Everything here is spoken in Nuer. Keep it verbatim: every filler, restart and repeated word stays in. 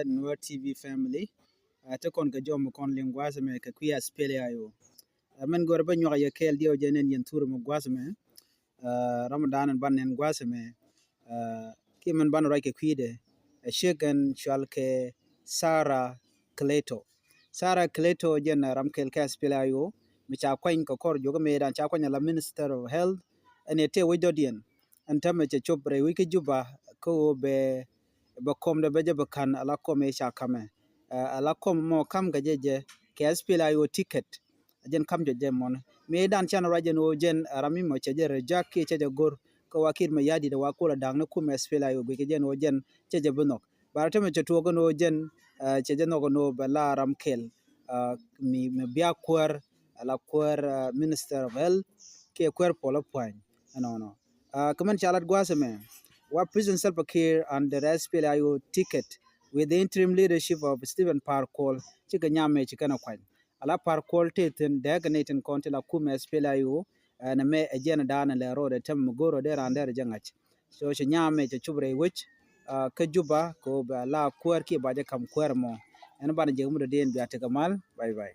Nuer T V family. Ɛ, te kɔn kɛ jɔm kɔn liŋ gua̱a̱th ɛmɛ kɛ kui̱ SPLA-IO. Ɛ, mɛn gör bä nyuak yɛ kɛɛl diɛw jɛ nɛn yɛn thur mɛ gua̱a̱th ɛmɛ. Ɛ, ram dan ɛn ban nɛn gua̱a̱th ɛmɛ. Ɛ, kiɛ mɛn ban ruac kɛ kui̱dɛ. Ɛ, ciek ɛn cual kɛ Sarah Cleto. Sarah Cleto jɛn ram kɛɛl kɛ SPLA-IO mi ca kuany kɛ kɔr juɔk mëëdan ca kuany ala Minister of Health. Ɛn ɛ tëë wec dɔ̱diɛn ɛn täämɛ cɛ cop rɛy wec kä Juba kä ɣöö bɛ bɛ kɔm dɛ bɛ jɛ bɛ ka̱n ala kɔm ëë ca ka̱mɛ. Ɛ, ala kɔm mɔ ka̱m kɛ jɛ jɛ kɛ SPLA-IO ticket. Jɛn ka̱m jɛ jɛ mɔnɛ mëëdan can ruac jɛn ɣöö jɛn ram mi mɔ cɛ jɛ reject kiɛ cɛ jɛ go̱r kä wa Kiir Mayardit wa kol a da̱ŋ ni kum SPLA-IO guic kɛ jɛn ɣöö jɛn cɛ jɛ bi nhɔk. Bara tämɛ cɛ tuɔɔk ɛn ɣöö jɛn, ɛ, cɛ jɛ nhɔk ɛn ɣöö bɛ la ram kɛl, ɛ, mi, mi bia kuäär, ala kuäär, ɛ, Minister of Health, kiɛ kuäär puɔl a puany ɛnɔnɔ. Ɛ, kɛ mɛn ca lat gua̱a̱th ɛmɛ, wa President Salva Kiir under SPLA-IO ticket with the interim leadership of Stephen Par Kuol, cikɛ nyam mëë ci kɛn a kuany. Ala Par Kuol tëë thi̱n dääk ni tin kɔn ti la kum SPLA-IO, ɛn ɛmɛ ɛ jɛn da̱a̱n lɛ ro̱o̱dɛ tɛm mi go̱o̱r rɔ̱ dee raan dee rɛ jɛ ŋa̱c. So cɛ nyam mëë cɛ cup rɛy wec, ɛ, kä Juba kɛ ɣöö bɛ la kuäär kiɛ ba jɛ ka̱m kuäär mɔ. Ɛn banɛ jɛ mi dɔ̱diɛn bia tekɛ mal. Bye bye.